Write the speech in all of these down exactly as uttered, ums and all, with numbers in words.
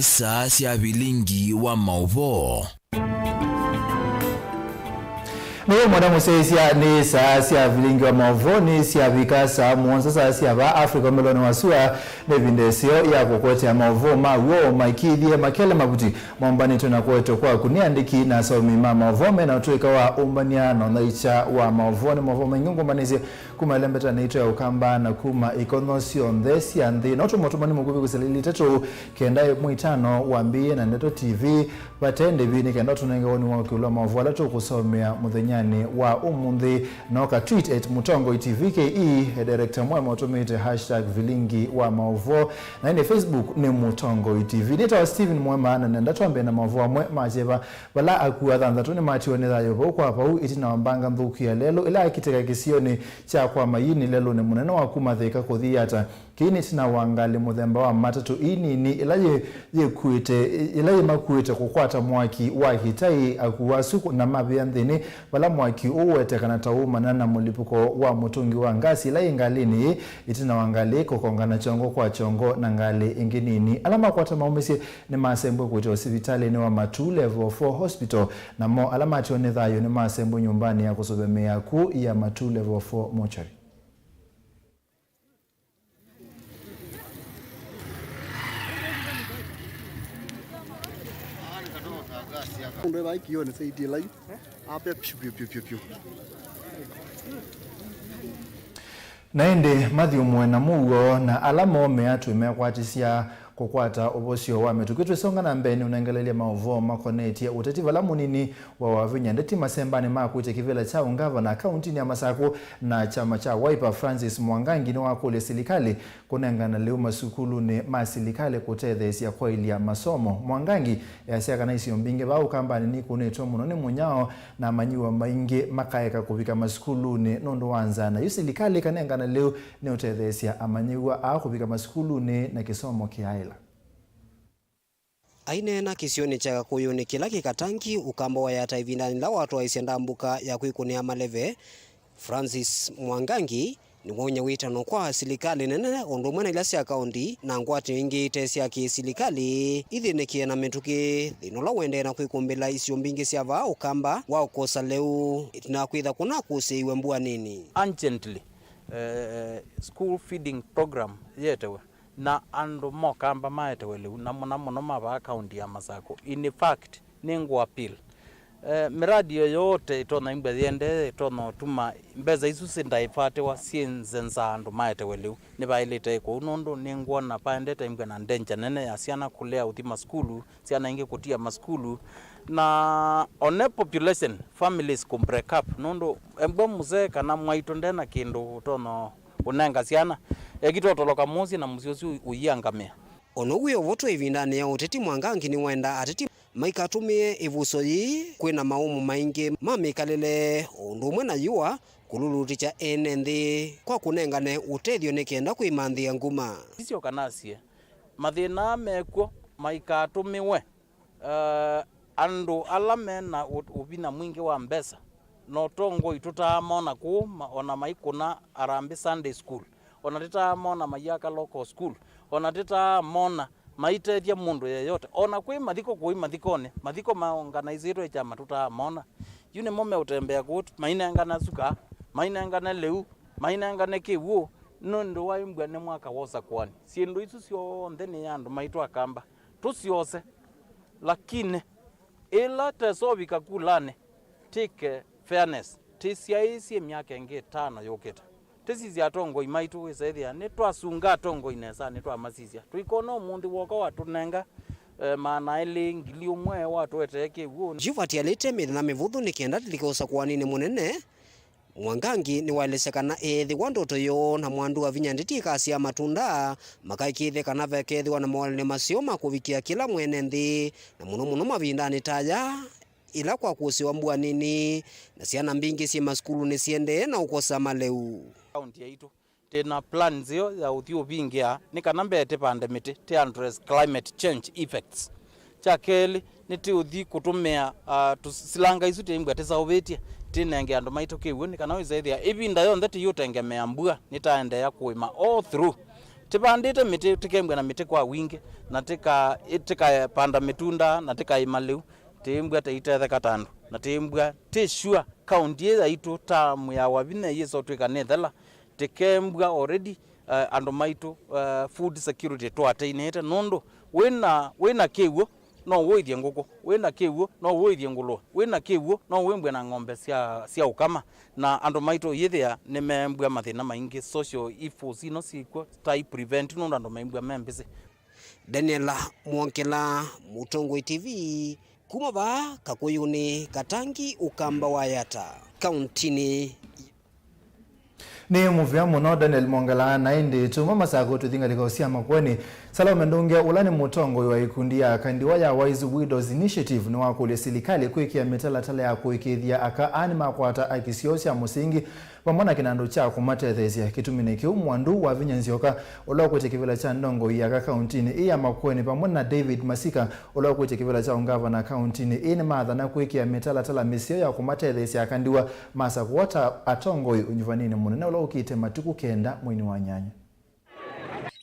Saa sya vilingi wa maũvoo. Nĩw'o mwana mũsyaĩĩsya, nĩ saa sya vilingi wa maũvoo nĩ syavika saa mũonza, saa sya vaa Africa ũmĩlonĩ wa sua. Nĩ ĩvinda ĩseo ya kũkũetea maũvoo ma w'o maikĩthye makele mavuti mombanĩtwe na kũetwa kwaku nĩ andĩki na asomi ma maũvoo mena ũtũĩka wa ũmbany'a na ũthaĩkya wa maũvoo. Nĩ maũvoo maingĩ ngũmbanĩsye kuma ĩlembetanĩ yitũ ya Ũkamba na kuma ikonyo syonthe sya nthĩ. No tũmũtũmani mũkuvĩ kwĩsĩla ili itatũ kenda ĩmwe itano wambĩĩe na Ndeto T V vate ndĩvi, nĩ kenda ũtũnenge woni waku ĩũlũ wa maũvoo ala tũkũsomea mũthenyanĩ wa ũmũnthĩ. No ka tweet at Mũtongoi T V K E, e director Mwema ũtũmĩĩte hashtag vilingi wa maũvoo, na ĩndĩ Facebook nĩ Mũtongoi T V. Nĩtawa Stephen Mwema, na nenda twambĩe na maũvoo amwe ma kyeva. Vala akuu athanthatũ nĩmatiwe nĩ thayũ vau kwa vau ĩtina wa mbanga nthũku ya lelũ ĩla yakitĩka kĩsionĩ kya kwa Mayini lelũnĩ mũnene wa kuma Thĩka kũthi Yata. Kĩĩ nĩ ĩtina wa ngalĩ mũthemba wa matatũ ii nini ĩla yĩ-, yĩkuĩte, ĩla yĩmakuĩte kũkwata mwaki wa kĩtai. Akuu asu na mavĩa nthĩnĩ vala mwaki ũũ ũwetekana ta ũumana na mũlipũko wa mũtũngi wa ngasi ĩla yĩ ngalĩnĩ ĩĩ, ĩtina wa ngalĩ kũkongana kyongo kwa kyongo na ngalĩ ĩngĩ nini. Ala makwata maumĩsye nĩmasembwe kũĩtĩwa sivitalĩnĩ wa Matuu Level four Hospital, namo ala matiwa nĩ thayũ nĩmasembwe nyũmbanĩ ya kũsũvĩa mĩĩ ya akuu ya Matuu Level four Mortuary. Mũndũ e vai kĩonĩ saitie lai, ape piu, piu, piu, piu, piu. Na ĩndĩ mathyũmũe na mũuo, na ala momea twĩmekwatisya kũkwata ũvosyo wa mĩtũkĩ. Twĩsonga na mbee, nĩũnengelelye maũvoo makonetye ũteti vala mũnini wa wavinya ndeti masembanĩ ma kũĩtya kĩvĩla kya ũngavana kauntinĩ ya Masakũ na kyama kya Wiper, Francis Mwangangi nĩwakũlya silikalĩ kũnengana lĩu masukulunĩ ma silikalĩ kũtetheesya kwaĩlya masomo. Mwangangi easya kana isio mbingĩ vaa Ũkambanĩ nikũnĩtwe mũno nĩ mũnyao na amanyĩw'a maingĩ makaeka kũvika masukulunĩ nũndũ wa nzaa, na yu silikalĩ ĩkanengana lĩu nĩũtetheesya amanyĩw'a aa kũvika masukulunĩ na kĩsomo kĩaĩla. Aineena kĩsionĩ kya Kakũyũnĩ kĩla kĩ Katangi, Ũkamba wa Yata ĩvindanĩ yĩla watwaĩsye ndambũka ya kwĩkũnĩa maleve, Francis Mwangangi nĩwaumya wĩtano kwa silikalĩ nene ũndũ ũmwe na ila sya kaũnti na ngwatanĩo ingĩ ite sya kĩ-silikalĩ ithĩnĩkĩe na mĩtũkĩ, thĩna ũla ũendee na kwĩkũmbĩla isio mbingĩ sya vaa Ũkamba wa ũkosa lĩu ĩtina wa kwĩtha kũnakũsĩĩiwe mbua nini. Urgently, eh, school feeding program yetewe na andũ ma Ũkamba maetewe lĩu, na mũno mũno ma vaa kaunti ya Masakũ. In fact, nĩngũ appeal, eh, miradi yoyote ĩtonya imbwa yĩendee, ĩtonya ũtuma mbesa isu sindaĩvatĩwa syĩnze nza andũ maetewe lĩu, nĩvaĩlĩte ĩkũu, nũndũ nĩngwona vaendete imbwa na danger nene ya syana kũlea ũthi masukulu, syana ingĩ kũtia masukulu, na one population, families kũ break up, nũndũ embwa mũsee kana mwaitũ ndena kĩndũ ũtonya ũnenga syana, ekitotoloka mũsyĩ na mũsyĩ ũsu ũiangamĩa. Ona wĩ o vo twĩ ĩvindanĩ ya ũteti, Mwangangi nĩwaenda ateti maikatũmĩe ĩvuso yĩĩ kwĩna maũmũ maingĩ ma mĩkalĩle, o ũndũ ũmwe na yũa, kũlulutĩkya ene nthĩ kwa kũnengane ũtethyo nĩ kenda kwĩmanthĩa nguma. Isyo kana asie, mathĩna aa mekw'o maikatũmĩwe, eh, andũ ala mena ũ-, ũvinya mwingĩ wa mbesa na ũtongoi tũtaamona kũu, ma-, ona maikũna Harambee Sunday School, ona tũtaamona maiaka local school, ona tũtaamona maitethya mũndũ yeyote, ona kwĩ mathiko kũu mathikonĩ, mathiko maonganaisĩtwe kyama tũtaamona. Yu nĩmo meũtembea kũu, mainengane suka, mainengane lĩu, mainengane kĩw'ũ, nũndũ waimbwa nĩ mwaka wa ũsakũani. Syĩndũ isu syonthe nĩ andũ maitũ Akamba, tũsyose. Lakini ĩla tesoovika kulanĩ, tĩke fairness, tĩsyaĩĩsye myaka ĩngĩ ĩtano yũkĩte. Tĩsisye atongoi maitũ wĩsa ĩthĩa nĩtwasunga atongoi nesa, nĩtwamasisya. Tũikona ũmũnthĩ woka watũnenga, eh, maana elĩ, ngili ũmwe, watũetee kĩw'ũ. Yu vatialĩte mĩthenya mĩvũthũ nĩ kenda tũlike ũsakũaninĩ mũnene. Mwangangi nĩwaelesya kana ĩĩthĩwa ndoto yoo na mwandu wa vinya ndeti ĩkasyaa matunda, makaĩkĩĩthya kana vakethĩwa na mawalany'o maseo ma kũvikĩa kĩla mwene nthĩ, na mũno mũno mavindanĩ ta aya, ĩla kwakũsĩwa mbua nini na syana mbingĩ syĩ masukulunĩ siendee na ũkosa maleu. Kaunti yaitũ twĩ na plan nzeo ya ũthi ũvingĩa nĩ kana mbee tĩvande mĩtĩ, tĩ address climate change effects. Kya kelĩ, nĩtũũthi kũtũmĩa, ah, tũ-, silanga isu tĩimbwa tĩsaũvĩtye, tĩnenge andũ maitũ kĩw'ũ, nĩ kana wĩsa ĩthĩa ĩvinda yonthe tĩyũtengemea mbua, nĩtaendeea kũĩma all through. Tĩvandĩte mĩtĩ, tĩkembwa na mĩtĩ kwa wingĩ, na tĩka-, tĩkapanda mĩtunda, na tĩkaĩma lĩu, tĩĩmbwa tĩitetheka ta andũ, na tĩĩmbwa tĩ sure kaũntĩ ĩ yaitũ ta mwĩao wa vinya yĩsa ũtw'ĩka nĩ ĩthela, tĩkembwa already, eh, andũ maitũ, eh, food security twaatĩnĩte, nũndũ wĩna, wĩna kĩw'ũ, no ũĩthye ngũkũ, wĩna kĩw'ũ, no ũĩthye ngũlũe, wĩna kĩw'ũ, no ũĩmbwe na ng'ombe sya, sya ũkama, na andũ maitũ yĩthĩa nĩmeembwa mathĩna maingĩ, social evils ino syĩkw'o tai prevent nũndũ andũ maimbwa me mbĩsĩ. Daniel Mwongela, Mũtongoi T V, kuma vaa Kakũyũnĩ, Katangi, Ũkamba wa Yata, kaũntĩnĩ. Nĩ mũvea mũno Daniel Mwongela, na ĩndĩ tuma Masakũ tũthi ngalĩko sya Makueni. Salome Ndunge, ũla nĩ mũtongoi wa ikundi ya aka ndiwa ya Wise Widows Initiative, nĩwakũlya silikalĩ kwĩkĩa mĩtalatala ya kũĩkĩĩthya aka aa nĩmakwata aki syoo sya mũsingi vamwe na kĩnandũ kya kũmatetheesya. Kĩtuminĩ kĩu, Mwandu wa Vinya Nzyoka, ũla ũkwĩtye kĩvĩla kya ndongoi ya aka kaũntĩnĩ ĩĩ ya Makueni, vamwe na David Masika, ũla ũkwĩtye kĩvĩla kya ũngavana kaũntĩnĩ ĩĩ, nĩmathana kwĩkĩa mĩtalatala mĩseo ya kũmatetheesya aka ndiwa masakũwa ta atongoi ũnyuvaninĩ mũnene ũla ũkĩte matukũ kenda mweinĩ wa nyanya.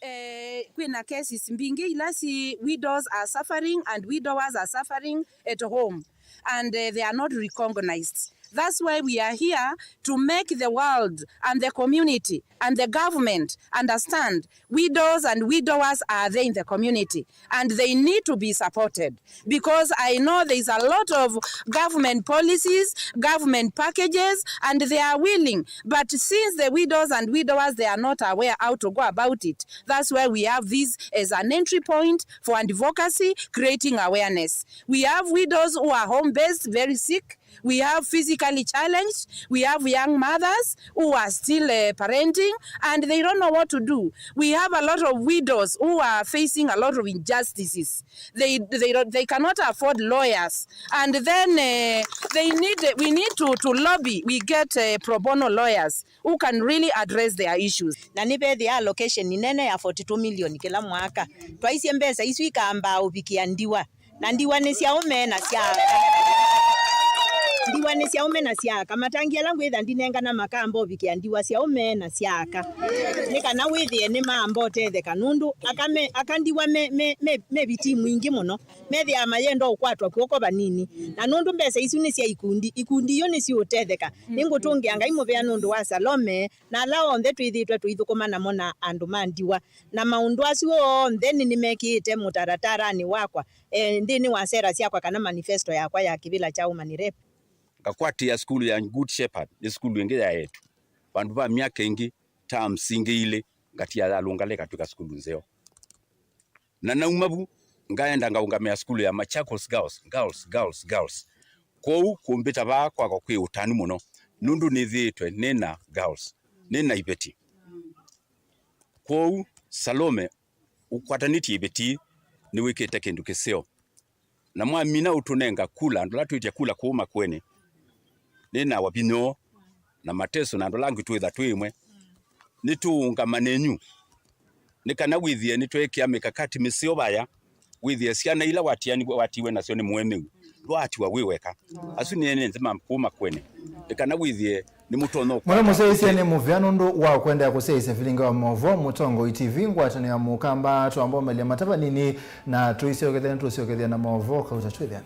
Eh, kwĩna cases mbingĩ ila si widows are suffering and widowers are suffering at home, and, eh, they are not recognized. That's why we are here to make the world and the community and the government understand widows and widowers are there in the community and they need to be supported, because I know there is a lot of government policies, government packages, and they are willing, but since the widows and widowers, they are not aware how to go about it, that's why we have this as an entry point for advocacy, creating awareness. We have widows who are home-based, very sick. We have physically challenged. We have young mothers who are still, uh, parenting, and they don't know what to do. We have a lot of widows who are facing a lot of injustices. They, they don't, they cannot afford lawyers, and then, uh, they need, we need to, to lobby. We get, uh, pro bono lawyers who can really address their issues. Na nĩvethĩaa allocation nene ya forty-two million kĩla mwaka. Twaisye mbesa isu ikambaa ũvikĩa ndiwa. Na ndiwa nĩ sya ũme na sya aka. Ndiwa nĩ sya ũme na sya aka. Matangi ala ngwĩtha ndinengana makamba ũvikĩa ndiwa sya ũme na sya aka. Nĩ kana wĩthĩe nĩmaamba ũtetheka, nũndũ aka me, aka ndiwa me, me, me, me viti mwingĩ mũno. Methĩaa mayenda ũkwatwa kw'oko vanini. Na nũndũ mbesa isu nĩ sya ikundi, ikundi iyo nĩsiũtetheka. Nĩngũtũngĩa Ngai mũvea nũndũ wa Salome na ala onthe twĩthĩĩtwe tũithũkũma namo na andũ ma ndiwa. Na maũndũ asu onthe nĩ, nĩmekĩĩte mũtarataranĩ wakwa, eh, nthĩnĩ wa sera syakwa kana manifesto yakwa ya kĩvĩla kya Woman Rep. Ngakwatĩa sukulu ya Good Shepherd, nĩ sukulu ĩngĩ ya eĩtu. Vandũ va myaka ĩngĩ, terms ingĩ ilĩ, ngatia ya Lũngalĩ ĩkatw'ĩka sukulu nzeo. Na nauma vu, ngaenda ngaũngamĩa sukulu ya Machakos Girls, Girls, Girls, Girls. Kwoou kũmbĩta vaa kwakwa kwĩ ũtanu mũno, nũndũ nĩthĩĩtwe nĩ na girls, nĩ na iveti. Kwoou Salome ũkwatanĩtye iveti nĩwĩkĩte kĩndũ kĩseo. Na mwamina ũtũnenga kula, andũ ala twĩtya kula kũu Makueni, nĩ na Wabinyo na Mateso na andũ ala angĩ twĩtha twĩ ĩmwe, nĩtũũngama nenyu. Nĩ kana wĩthĩe nĩtweekĩa mĩkakati mĩseo vaya, wĩthĩe syana ila watiani-, watiwe nasyo nĩ mũemeu, ndwaatiwa wĩ weka. Asu nĩ ene nthĩ ma kũu Makueni. Nĩ kana wĩthĩe nĩmũtonya mũno ũkwata mũsyaĩĩsye nĩ mũvea nũndũ wa kũendeea kũsyaĩĩsya vilingi wa maũvoo Mũtongoi T V, ngwatanĩo ya Mũkamba. Twambomelya mata vanini na tũisyokethya, nĩtũsyokethya na maũvoo kauta twĩthĩane.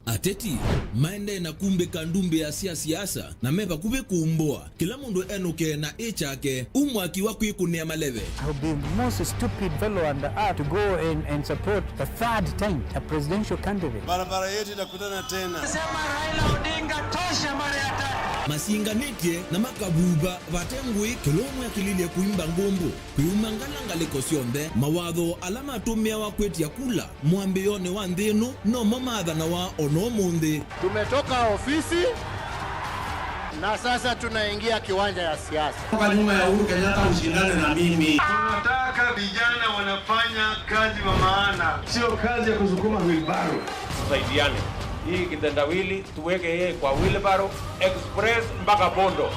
Ateti maendee na kumbĩka ndumbĩa sya siasa na me vakuvĩ kumbũa. Kĩla mũndũ enũke na ĩ kyake, u mwaki wa kwĩkũnĩa maleve. I would be the most stupid fellow on the earth to go and, and support a third time a presidential candidate. Barabara yetu itakutana tena. Sema Raila Odinga tosha mara ya tatu. Masinganĩtye na makavuva vate ngũĩ, kĩla ũmwe akĩlilye kũimba ngũmbũ. Kwĩumangana ngalĩko syonthe, mawatho ala matũmĩawa kwĩtya kula mwambĩĩonĩ wa nthĩ ĩno nomo maathanawa o na ũmũnthĩ. Tumetoka ofisi na sasa tunaingia kiwanja ya siasa. Toka nyuma ya Uhuru Kenyatta ushindane na mimi. Tunataka vijana wanafanya kazi wa maana, sio kazi ya kusukuma wheelbarrow. Tusaidiane. Hii kitendawili tuweke yeye kwa wheelbarrow express mpaka Bondo.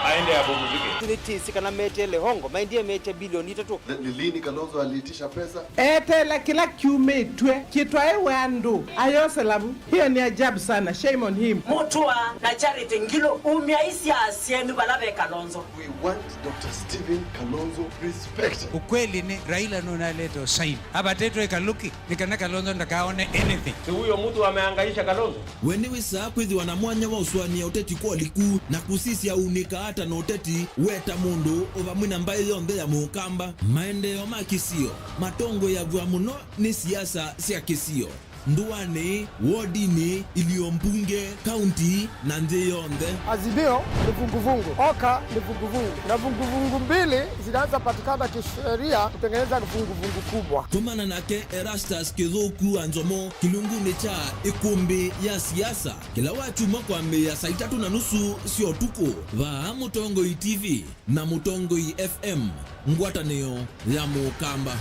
Aende apumzike. Nĩ tisi kana meteele hongo, maendie mete bilioni itatũ. Ni lini Kalonzo aliitisha pesa? Eteela kĩla kyumĩtw'e kĩtwaĩwe andũ, ayosela lavu. Hiyo ni ajabu sana. Shame on him. Mutua na Charity Ngilu, umiai syaa syenyu vala ve Kalonzo. We want Doctor Stephen Kalonzo respect. Ukweli ni Raila nunalete usaini. Avatĩtwe ĩkalũki nĩ kana Kalonzo ndakaone anything. Si huyo mtu amehangaisha Kalonzo? We nĩwĩsaa kwĩthĩwa na mwanya wa ũsũanĩa ũteti kwa ũliku na kũsisya ũunĩka ata na ũteti we ta mũndũ o vamwe na mbaĩ yonthe ya Mũkamba. Maendeeo ma kĩsio matongoeaw'a mũno nĩ siasa sya kĩsio, ndũanĩ, wodinĩ, ilio mbunge, kaunti, na nthĩ yonthe. Azimio ni vuguvugu, OKA ni vuguvugu, na vuguvugu mbili zinaweza patikana kisheria kutengeneza vuguvugu kubwa. Komana nake Erastus Kĩthũku wa Nzomo kĩlungunĩ kya ĩkũmbĩ ya siasa kĩla wakyumwa kwambĩĩa saa itatũ na nusu sya ũtukũ vaa Mũtongoi T V na Mũtongoi F M, ngwatanĩo ya Mũkamba.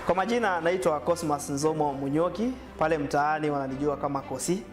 Kwa majina naitwa Cosmas Nzomo Munyoki, pale mtaani wananijua kama Kosi,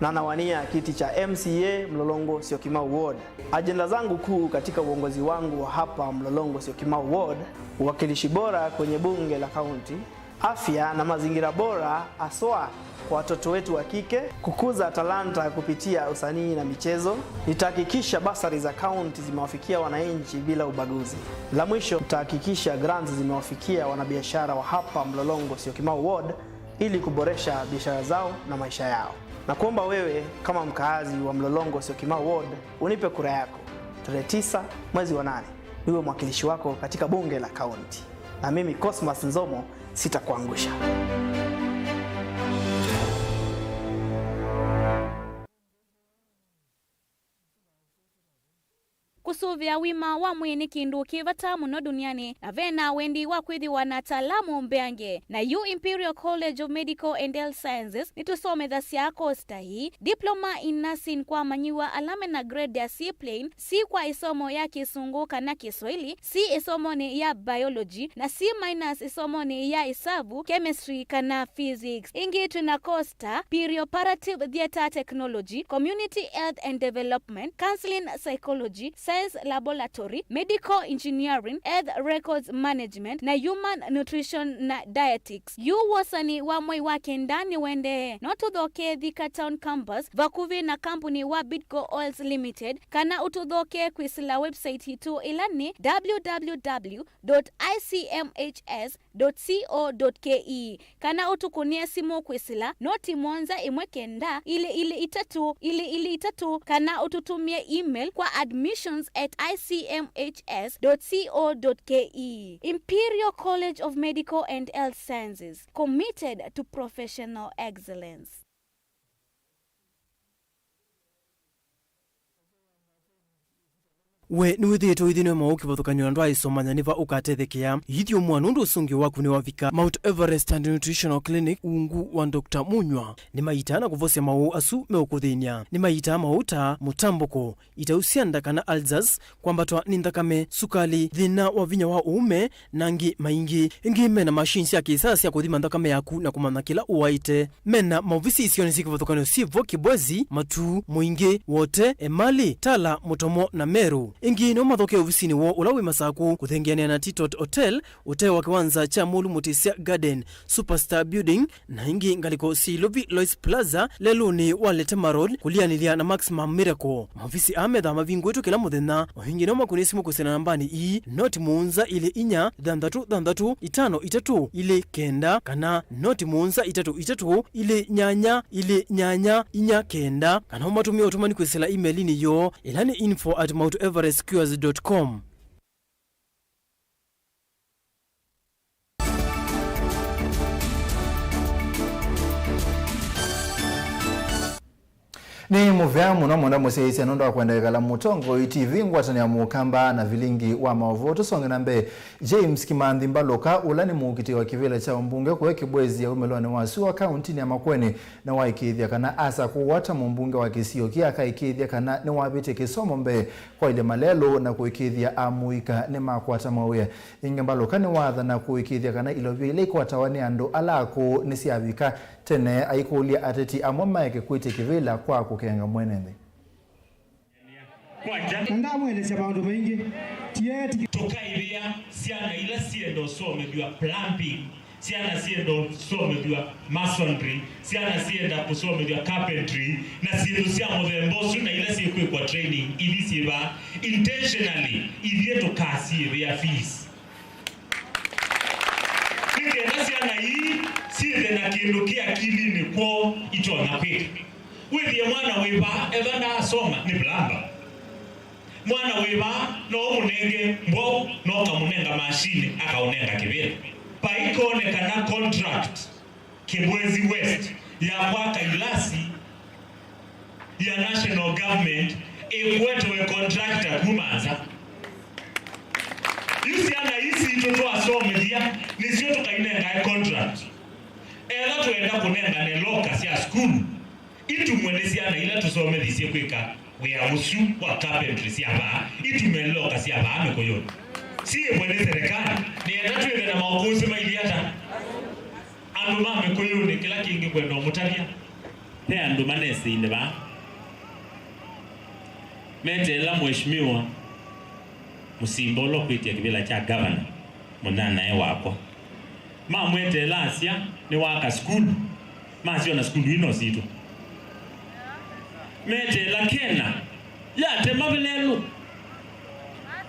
na nawania kiti cha M C A Mlolongo Syokimau Ward. Ajenda zangu kuu katika uongozi wangu wa hapa Mlolongo Syokimau Ward, uwakilishi bora kwenye bunge la kaunti, afya na mazingira bora, haswa kwa watoto wetu wa kike, kukuza talanta kupitia usanii na michezo. Nitahakikisha basari za kaunti zimewafikia wananchi bila ubaguzi. La mwisho, nitahakikisha grants zimewafikia wanabiashara wa hapa Mlolongo Syokimau Ward ili kuboresha biashara zao na maisha yao. Na kuomba wewe kama mkaazi wa Mlolongo Syokimau Ward unipe kura yako tarehe tisa mwezi wa nane, niwe mwakilishi wako katika bunge la kaunti. Na mimi Cosmas Nzomo sitakuangusha. Kũsũvĩa ũima wa mwĩĩ nĩ kĩndũ kĩ vata mũno duniani, na ve na wendi wa kwĩthĩwa na ataalamu mbeange. Na yu Imperial College of Medical and Health Sciences nĩtũsomethasya kosi ta ii: Diploma in Nursing kwa amanyĩw'a ala me na grade ya C plain, C kwa ĩsomo ya Kĩsũngũ kana Kĩswaili, C ĩsomonĩ ya Biology, na C minus ĩsomonĩ ya Ĩsavu, Chemistry, kana Physics. Ĩngĩ twĩ na kosi ta Perioperative Theatre Technology, Community Health and Development, Counseling Psychology, Science Laboratory, Medical Engineering, Health Records Management, na Human Nutrition na Dietetics. Yu wosani wa mwei wa kenda nĩwendee. No tũthoke Thika Town Campus, vakuvĩ na kambuni wa Bidco Oils Limited, kana ũtũthoke kwĩsĩla website yitũ, ĩla nĩ w w w dot i c m h s dot c o dot k e, kana ũtũkũnĩe simũ kwĩsĩla noti mũonza ĩmwe kenda, ilĩ ilĩ itatũ, ilĩ ilĩ itatũ, kana ũtũtũmĩe email kwa admissions at i c m h s dot c o dot k e. Imperial College of Medical and Health Sciences, committed to professional excellence. We nĩwĩthĩĩtwe ũithĩnw'a maũũ kĩvathũkany'o na ndwaaĩsomanya nĩ va ũkatethekea? Ithyũmũa, nũndũ ũsũngĩo waku nĩwavika. Mount Everest and Nutritional Clinic, ungu wa Doctor Munywa, nĩmaitaa na kũvosya maũũ asu meũkũthĩny'a. Nĩmaitaa maũũ ta mũtambũko, itau sya nda kana ulcers, kwambatwa nĩ nthakame, sukali, thĩna wa vinya wa ũũme, na angĩ maingĩ. Ĩngĩ mena machine sya kĩsaa sya kũthima nthakame yaku na kũmanya kĩla ũwaĩte. Mena maovisi isionĩ syĩ kĩvathũkany'o syĩ vo Kibwezi, Matuu, Mũingĩ, Wote, Emali, Tala, Mũtomo, na Meru. Ĩngĩ no mathokee ovisinĩ woo ũla wĩ Masakũ, kũthengeanĩa na Titot Hotel, ũtee wa kĩwanza kya Mũlũ Mũtĩsya Garden, Superstar Building, na ĩngĩ ngalĩko syĩ Ilovi Lois Plaza, lelũnĩ wa Letema Road, kũlianĩlya na Maximum Miracle. Maovisi aa methaa mavingũĩtwe kĩla mũthenya. O ĩngĩ no makũnĩe simũ kwĩsĩla nambanĩ ii, noti mũonza ilĩ inya thanthatũ thanthatũ itano itatũ ilĩ kenda, kana noti mũonza itatũ itatũ ilĩ nyanya ilĩ nyanya inya kenda, kana ũmatũmĩe ũtũmani kwĩsĩla email-inĩ yoo, ĩla nĩ info at mount everest cures dot com. Nĩ mũvea mũno mũno mũsyaĩĩsya nũndũ wa kwenda ĩkala Mũtongoi T V ngwatanĩo ya Mũkamba na vilingi wa maũvoo. Tũsonge na mbee. James Kimanthi Mbaluka, ũla nĩ mũkitĩi wa kĩvĩla kya ũmbunge kũya Kibwezi ya umĩlonĩ wa sua kauntinĩ ya Makueni, nĩwaĩkĩĩthya kana asakũwa ta mũmbunge wa kĩsio kĩĩ akaĩkĩĩthya kana nĩwavĩtya kĩsomo mbee kwaĩlya malelũ na kũĩkĩĩthya amũika nĩmakwata mawĩa. Ĩngĩ Mbaluka nĩwaathana kũĩkĩĩthya kana ilovia ila ikwatawa nĩ andũ ala akũũ nĩsyavika tene, aikũlya ateti amwe maeke kwĩtya kĩvĩla kwa kũkenga mwene nthĩ. Na ndamũelesya maũndũ maingĩ, tieti. Tũkaĩvĩa syana ila syĩenda ũsomethw'a plumbing, syana syĩenda ũsomethw'a masonry, syana syĩenda kũsomethw'a carpentry, na syĩndũ sya mũthemba ũsu, na ila syĩkwĩkwa training, ithi syĩva intentionally, ithyĩ tũkasyĩvĩa fees. Nĩ kenda syana ii syĩthe na kĩndũ kĩ akilinĩ kwoo itonya kwĩka. Wĩthĩe mwana wĩ vaa, ethwa ndaasoma, nĩ plamba. Mwana wĩ vaa, no ũmũnenge mbwaũ, no ũkamũnenga mashini, akaũnenga kĩvĩla. Vaikonekana contract Kibwezi West ya kwaka ilasi ya national government ĩkwetewe contractor kuma nza. Yu syana ii sitũ twasomethya nĩsyo tũkainengae contract. Ethwa twenda kũnengane loka sya sukulu, itumwe nĩ syana ila tũsomethisye kwĩka wĩa ũsu wa carpentry sya vaa, itume loka sya vaa Mĩkũyũnĩ. Siĩvwe nĩ serikali, nĩenda twĩthe na maũkũsĩ mailyĩ ata? Andũ ma Mĩkũyũnĩ, kĩla kĩngĩ kwenda ũmũtavya. Ve andũ manesĩile vaa meteela Mheshimiwa Mũsimba ũla ũkwĩtya kĩvĩla kya gavana, mũnyanae wakwa. Mamweteela asya nĩwaaka sukulu, masyona sukulu ino sitũ. Meteela Kena yatema vilelũ.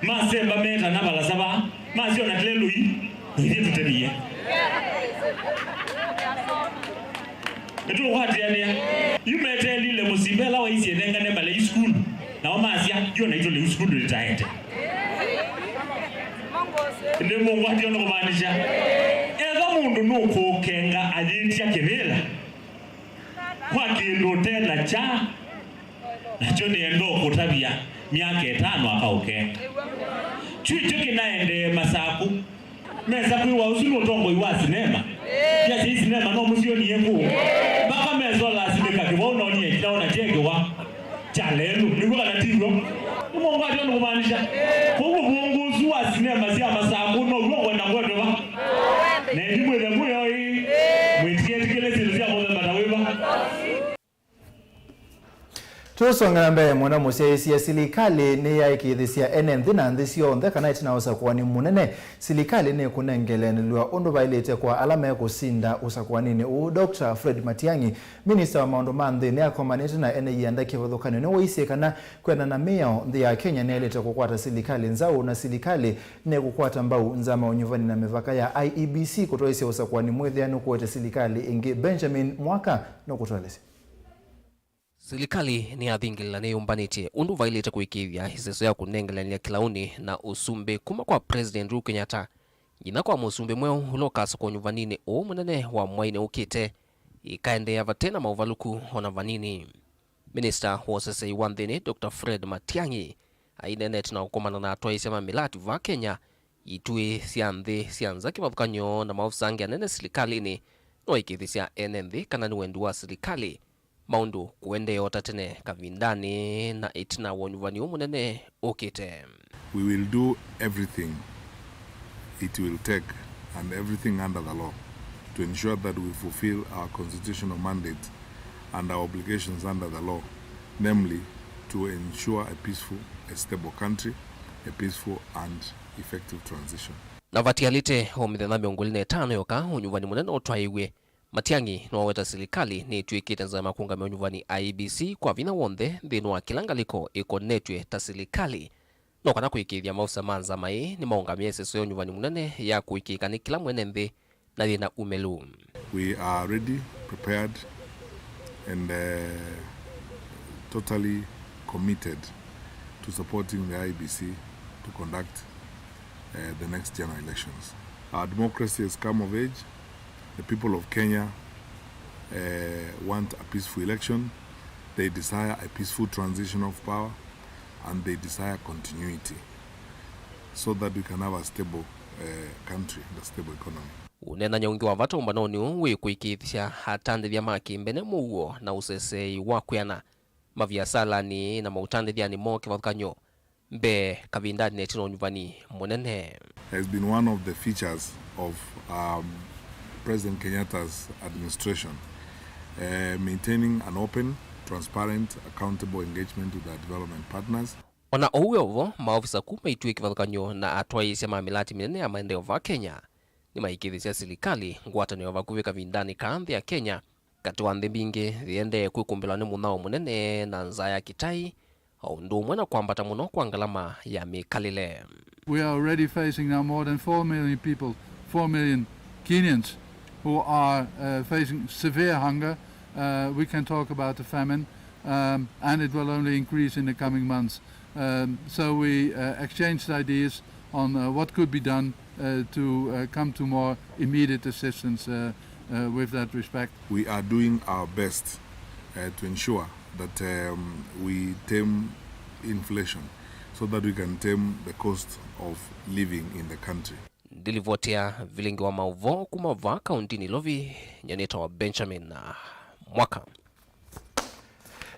Masemba metana valasa vaa, masyona tilelũ ii, na ithyĩ tũtemie. Nĩtũkwatĩanĩa. Yu meteelile Mũsimba ĩla waisye nengane malei sukulu, nao masya, yu naitũ lĩu sukulu lĩtaete. Nĩmũngwatĩa ũndũ kũmaanisha? Ethwa mũndũ nũkũũkenga ayĩtya kĩvĩla kwa kĩndũ ũte na kya, nakyo nĩenda ũkũtavya myaka ĩtano akaũkenga. Kyu ikyo kĩnaendee Masakũ. Mesa kwĩwa ũsu nĩ ũtongoi wa sinema. Yasya ĩ sinema no mũsyonie kũũ. Mpaka mesa ũlasimĩka kĩwau nonie kĩla ona kyekewa kya lelũ. Nĩw'o kana ti w'o? Nĩmũngwatĩa ũndũ kũmaanisha? Kwoou ũvũngũ ũsu wa sinema sya Masakũ now'o ngwenda ngwetwe va? Na ĩndĩ mwĩthe mwĩo ĩ, mwĩtĩkĩle syĩndũ sya mũthemba ta wĩva? Tũsonge na mbee mũno mũsyaĩĩsya, silikalĩ nĩyaĩkĩĩthĩsya ene nthĩ na nthĩ syonthe kana ĩtina wa ũsakũani mũnene, silikalĩ nĩkũnengeleanĩlw'a ũndũ vaĩlĩte kwa ala mekũsinda ũsakũaninĩ ũũ. Doctor Fred Matiang'i, minista wa maũndũ ma nthĩ, nĩakomanĩte na ene ianda kĩvathũkany'o nĩwaisye kana kwĩanana na mĩao, nthĩ ya Kenya nĩyaĩlĩte kũkwata silikalĩ nzaũ na silikalĩ nĩkũkwata mbau nzama ya ũnyuvani na mĩvaka ya I E B C kũtwaĩsya ũsakũani mwĩthĩanu kũete silikalĩ ĩngĩ. Benjamin Mwaka nũkũtũelesya. Silikalĩ nĩyathingĩlĩla nĩyũmbanĩtye ũndũ vaĩlĩte kũĩkĩĩthya ĩseso ya kũnengelany'a kĩlaũnĩ na ũsumbĩ kuma kwa President Uhuru Kenyatta nginya kwa mũsumbĩ mweũ ũla ũkasakũa ũnyuvaninĩ ũũ mũnene wa mwainĩ ũkĩte, ĩkaendeea vate na maũvalũku o na vanini. Minista wa ũseseĩ wa nthĩnĩ, Doctor Fred Matiang'i, aineenete na kũkomana na atwaĩĩsya ma mĩlati vaa Kenya, ituĩ sya nthĩ sya nza kĩvathũkany'o na maofisa angĩ anene silikalĩnĩ, nĩwaĩkĩĩthĩsya ene nthĩ kana nĩ wendi wa silikalĩ maũndũ kũendeea o ta tene kavindanĩ na ĩtina wa ũnyuvani ũũ mũnene ũkĩte. We will do everything it will take and everything under the law to ensure that we fulfill our constitutional mandate and our obligations under the law, namely to ensure a peaceful, a stable country, a peaceful and effective transition. Na vatialĩte o mĩthenya mĩongo ĩlĩ na ĩtano yoka ũnyuvani mũnene ũtwaĩw'e, Matiang'i nĩwaweta silikalĩ nĩtw'ĩkĩte nzama kũũngamĩa ũnyuvani I E B C kwa vinya w'onthe nthĩnĩ wa kĩla ngalĩko ĩkonetw'e ta silikalĩ, no kana kũĩkĩĩthya maofisa ma nzama ĩĩ nĩmaũngamĩa ĩseso ya ũnyuvani mũnene ya kũĩkĩĩka nĩ kĩla mwene nthĩ na yĩna umĩlu. We are ready, prepared and, uh, totally committed to supporting the I E B C to conduct, uh, the next general elections. Our democracy has come of age. The people of Kenya, uh, want a peaceful election. They desire a peaceful transition of power and they desire continuity so that we can have a stable uh, country and a stable economy. Ũneenany'a ũngĩ wa vata ũmbanonĩ ũũ wĩ kũĩkĩĩthya atandĩthya ma kĩmbene mũuo na ũseseei wa kwĩana maviasalanĩ na maũtandĩthyanĩ moo kĩvathũkany'o mbee kavindanĩ na ĩtina wa ũnyuvani mũnene. Has been one of the features of um, President Kenyatta's administration, uh, maintaining an open, transparent, accountable engagement with our development partners. O na ũu wĩ o vo, maovisa kuma ituĩ kĩvathũkany'o na atwaĩĩsya ma mĩlatĩ mĩnene ya maendeeo vaa Kenya nĩmaĩkĩĩthĩsya silikalĩ ngwatanĩo vakuvĩ kavindanĩ kaa nthĩ ya Kenya katĩ wa nthĩ mbingĩ yĩendee kwĩkũmbĩlwa nĩ mũnyao mũnene na nzaa ya kĩtai, o ũndũ ũmwe na kwambata mũno kwa ngalama ya mĩkalĩle. We are already facing now more than four million people, four million Kenyans who are uh, facing severe hunger. Uh, we can talk about the famine, um, and it will only increase in the coming months. Um, so we uh, exchanged ideas on uh, what could be done uh, to uh, come to more immediate assistance uh, uh, with that respect. We are doing our best uh, to ensure that um, we tame inflation so that we can tame the cost of living in the country. Ndilivotea vilingi wa maũvoo kuma vaa kaunti Nairobi, nyie nĩtawa Benjamin Mwaka.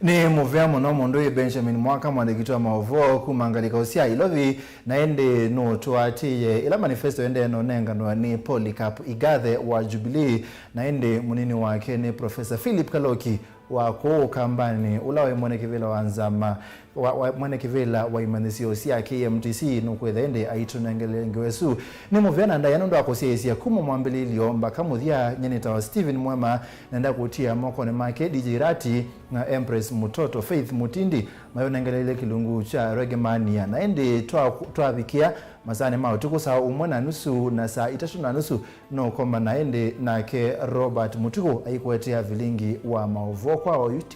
Nĩ mũvea mũno mũndũ wĩ Benjamin Mwaka, mwandĩki witũ wa maũvoo kuma ngalĩko sya Ilovi, na ĩndĩ nũtũatĩĩe ĩla manifesto ĩendee na ũnenganwa nĩ Polycarp Igathe wa Jubilee, na ĩndĩ mũnini wake nĩ Professor Philip Kaloki wa kũũ Ũkambanĩ, ũla waĩ mwene kĩvĩla wa nzama wa, wa, mwene kĩvĩla wa imanyĩsyo sya K M T C, nũkwĩtha ĩndĩ aitũnengele ngewa ĩsu. Nĩ mũvea na ndaĩa nũndũ wa kũsyaĩĩsya kuma mwambĩlĩlyo mbaka mũthya. Nyie nĩtawa Stephen Mwema, nenda kũtia mokonĩ make D J Rati na Empress Mũtoto Faith Mũtindi mayũnengeleile kĩlungu kya Reggae Mania. Na ĩndĩ twa, twavikĩa masaanĩ ma ũtukũ saa ũmwe na nusu na saa itatũ na nusu, nũkomba na ĩndĩ nake Robert Mũtuku aikũetea vilingi wa maũvoo kwa oyu ti